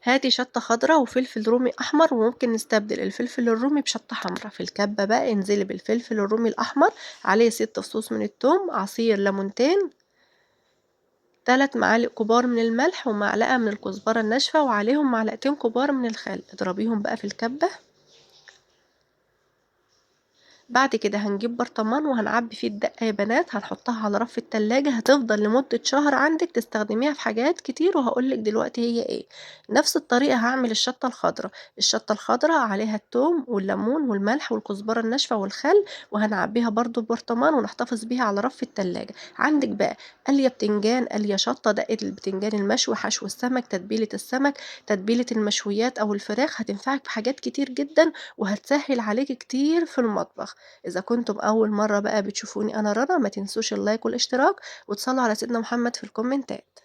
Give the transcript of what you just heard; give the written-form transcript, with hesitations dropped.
هاتي شطة خضراء وفلفل رومي أحمر، وممكن نستبدل الفلفل الرومي بشطة حمراء. في الكبة بقى انزلي بالفلفل الرومي الأحمر، عليه 6 فصوص من التوم، عصير ليمونتين، 3 معالق كبار من الملح، ومعلقة من الكزبرة الناشفة، وعليهم معلقتين كبار من الخل. اضربيهم بقى في الكبة. بعد كده هنجيب برطمان وهنعبي فيه الدقة يا بنات، هنحطها على رف التلاجة، هتفضل لمدة شهر عندك تستخدميها في حاجات كتير، وهقولك دلوقتي هي ايه. نفس الطريقة هعمل الشطة الخضراء. الشطة الخضراء عليها التوم والليمون والملح والكزبرة الناشفة والخل، وهنعبيها برضو ببرطمان ونحتفظ بيها على رف التلاجة. عندك بقى قلية بتنجان، قلية شطة، دقة البتنجان المشوي، حشو السمك، تتبيلة السمك، تتبيلة المشويات أو الفراخ، هتنفعك في حاجات كتير جدا وهتسهل عليك كتير في المطبخ. إذا كنتم أول مرة بقى بتشوفوني أنا رنا، ما تنسوش اللايك والاشتراك، وتصلوا على سيدنا محمد في الكومنتات.